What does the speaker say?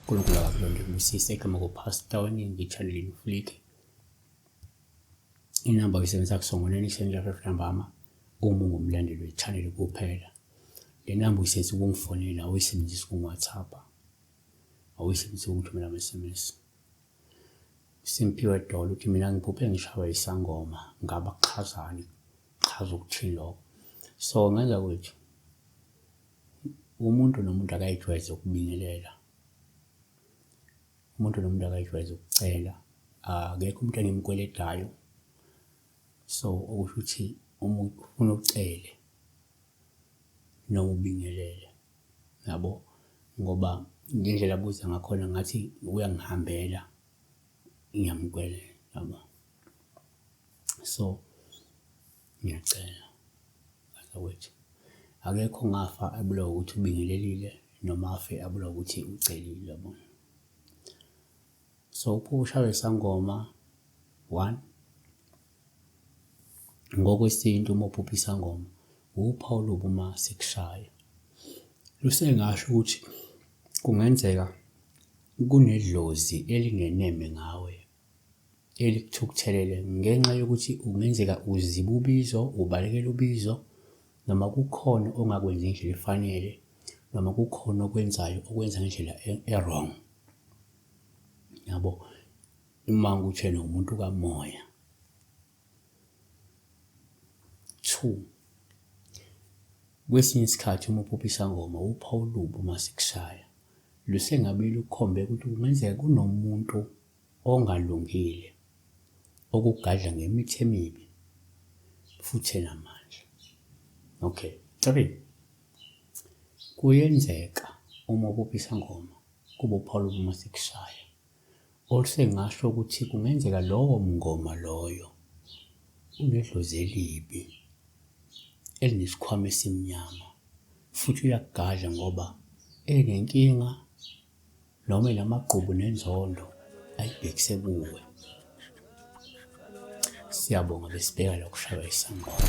uNkulunkulu akakulonde kubusise. Igama kuPastor Weningi channel Flick. Inamba oyisebenzisa kusongoleni isenja ntambama uma ungumlandeli we-channel kuphela. Le namba uyisebenzisa ukungifonela, awuyisebenzisi ukungi-WhatsApp, awuyisebenzisi ukungithumela ama-SMS. Simphiwe Dolo uthi mina ngiphuphe ngishawa isangoma, ngabe kuchazani, kuchaza ukuthini lokho? So ngenza kwethu umuntu nomuntu akayijwayeze ukubingelela, umuntu nomuntu akayijwayeze ukucela, akekho umuntu engimkweletayo. So okusho ukuthi uma ufuna ucele noma ubingelele, yabo, ngoba ngendlela abuza ngakhona ngathi uyangihambela, ngiyamkweleta, yabo. So ngiyacela bazakwethu, akekho ongafa abulawe ukuthi ubingelelile noma afe abulawe ukuthi ucelile, yabo. So ukushaywa isangoma, one, ngokwesintu uma uphupha isangoma uphawu olubi uma sikushaya. Lusengasho ukuthi kungenzeka kunedlozi elingeneme ngawe elikuthukuthelele ngenxa yokuthi kungenzeka uziba ubizo, ubalekela ubizo, noma kukhona ongakwenzi ngendlela efanele, noma kukhona okwenzayo okwenza ngendlela e-wrong. Yabo, uma ukuthi wena umuntu kamoya. Two, kwesinye isikhathi uma uphupha isangoma uphawu olubi uma sikushaya, lusengabe lukukhombe ukuthi kungenzeka kunomuntu ongalungile okugadla ngemithi emibi futhi enamandla. Okay, three, kuyenzeka uma uphupha isangoma kube uphawu olubi uma sikushaya, olusengasho ukuthi kungenzeka lowo mngoma loyo unedlozi elibi elinesikhwama esimnyama futhi uyakugadla ngoba enenkinga noma enamagqubu nenzondo ayibhekise kuwe. Siyabonga, besibheka la kushaywa isangoma.